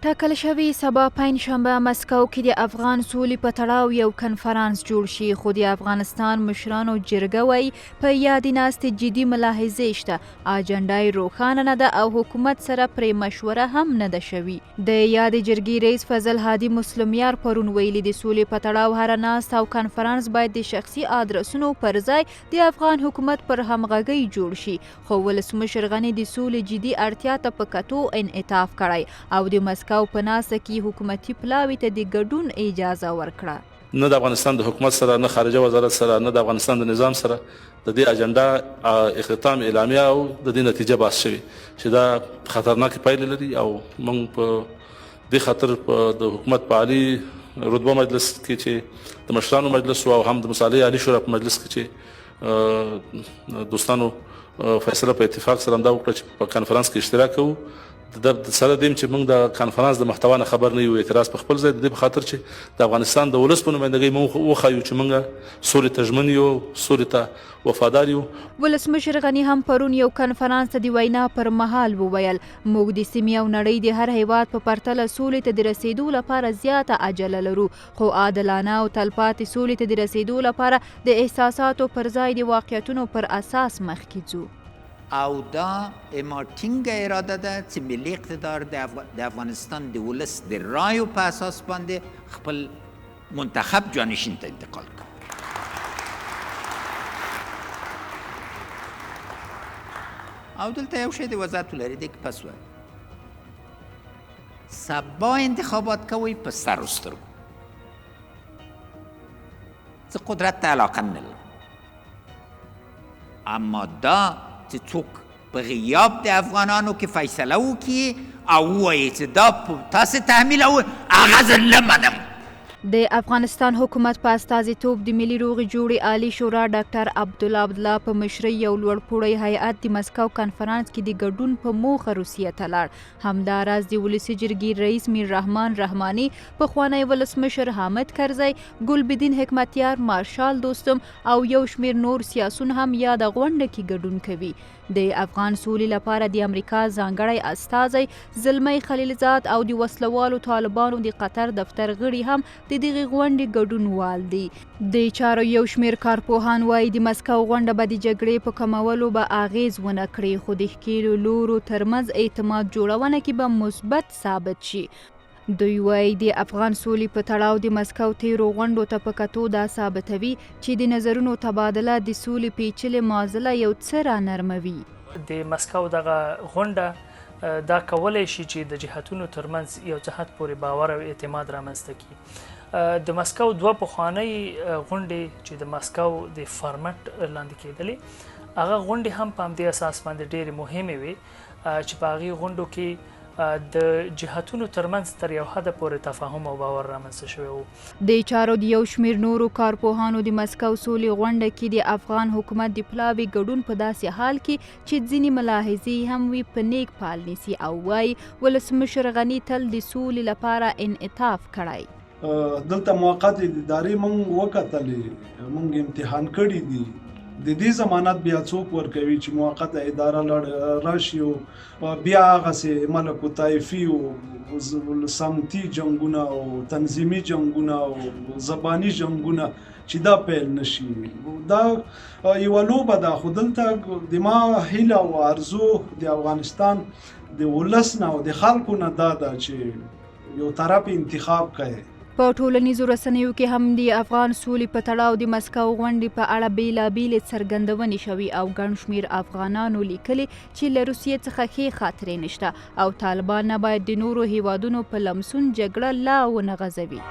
ټاکل شوې سبا پنجشنبه مسکو کې د افغان سولې په تړاو یو کنفرانس جوړ شي، خو د افغانستان مشرانو جرګه وایي په یادې ناستې جدي ملاحظې شته، اجنډا یې روښانه نه ده او حکومت سره پرې مشوره هم نه ده شوې. د یادې جرګې رئیس فضل هادي مسلمیار پرون ویلي، د سولې په تړاو هره ناسته او کنفرانس باید د شخصي آدرسونو پر ځای د افغان حکومت پر همغږۍ جوړ شي، خو ولسمشر غني د سولې جدي اړتیا ته په کتو انعطاف کړی او د مسکو په ناسته کې یې حکومتي پلاوي ته د ګډون اجازه ورکړه. نه د افغانستان د حکومت سره، نه خارجه وزارت سره، نه د افغانستان د نظام سره د دې اجنډا اختتام اعلامیه او د دې نتیجه بحث شوې چې دا خطرناکې پایلې لري او موږ په دې خاطر په د حکومت په عالي رتبه مجلس کې چې د مشرانو مجلس او هم د مصالحې عالي شورا په مجلس کې چې دوستانو فیصله په اتفاق سره دا وکړه چې په کانفرنس کې اشتراک کوو. د سره دیم چې موږ د کانفرنس د محتوا نه خبر نه یو، اعتراض په خپل ځای د دې په خاطر چې د افغانستان د ولس په نمایندګۍ موږ وښایو چې موږ سولې ته ژمن یو، سولې ته وفادار یو. ولسمشر غني هم پرون یو کنفرانس ته د وینا پر مهال وویل، موږ د سیمې او نړۍ د هر هېواد په پرتله سولې ته د رسېدو لپاره زیاته عجله لرو، خو عادلانه او تلپاتې سولې ته د رسېدو لپاره د احساساتو پر ځای د واقعیتونو پر اساس مخکې ځو. او دا اما ټینګه اراده ده چې ملي اقتدار د افغانستان د ولس د رایو په اساس باندې خپل منتخب جانشین ته انتقال کړي. او دلته یو شی د وضاحت ولري، دې کې پس وایي سبا انتخابات کوئ په سر او سترګو، زه قدرت ته علاقه نه لرم، اما دا چې څوک په غیاب د افغانانو کې فیصله وکړي او ووایي چې دا تاسې تحمیلوئ، هغه زه نه منم. د افغانستان حکومت په استازیتوب د ملي روغې جوړې عالي شورا ډاکټر عبدالله عبدالله په مشرۍ یو لوړپوړی هیئت د مسکو کنفرانس کې د ګډون په موخه روسیې ته لاړ. همداراز د ولسي جرګې رئیس میر رحمان رحماني، پخوانی ولسمشر حامد کرزی، ګلبدین حکمتیار، مارشال دوستم او یو شمېر نور سیاسون هم یاده غونډه کې ګډون کوي. د افغان سولې لپاره د امریکا ځانګړی استازی زلمی خلیلزاد او د وسلوالو طالبانو د قطر دفتر غړي هم د دغې غونډې ګډونوال دي. د چارو یو شمېر کارپوهان وايي، د مسکو غونډه به د جګړې په کمولو به اغېز ونه کړي، خو د ښکېلو لورو ترمنځ اعتماد جوړونه کې به مثبت ثابت شي. دوی وايي، د افغان سولې په تړاو د مسکو تېرو غونډو ته په کتو دا ثابتوي چې د نظرونو تبادله د سولې پېچلې معضله یو څه را نرموي. د مسکو دغه غونډه دا کولی شي چې د جهتونو ترمنځ یو څه حد پورې باور او اعتماد رامنځته کړي. د مسکو دوه پخوانۍ غونډې چې د مسکو د فارمټ لاندې کېدلې، هغه غونډې هم په همدې اساس باندې ډېرې مهمې وې چې په هغې غونډو کې د جهتونو ترمنځ تر یو حده پورې تفاهم او باور رامنځته شوی وو. د چارو د یو شمېر نورو کارپوهانو د مسکو سولې غونډه کې د افغان حکومت د پلاوي ګډون په داسې حال کې چې ځینې ملاحظې هم وي په نیک پال نیسي او وايي ولسمشر غني تل د سولې لپاره انعطاف کړی. دلته موقت ادارې مونږ وکتلې، مونږ امتحان کړي دي، د دې ضمانت بیا څوک ورکوي چې موقته اداره راشي او بیا هغسې ملک و طایفي او سمتي جنګونه او تنظیمي جنګونه او زباني جنګونه چې دا پیل نشي؟ دا یوه لوبه ده. خو دلته د ما هیله او ارزو د افغانستان د ولس نه او د خلکو نه دا ده چې یو طرف انتخاب کړي. په ټولنیزو رسنیو کې هم د افغان سولې په تړاو د مسکو غونډې په اړه بېلابېلې څرګندونې شوې او ګڼ شمېر افغانانو لیکلي چې له روسیې څخه ښې خاطرې نشته او طالبان نباید د نورو هېوادونو په لمسون جګړه لا ونه غځوي.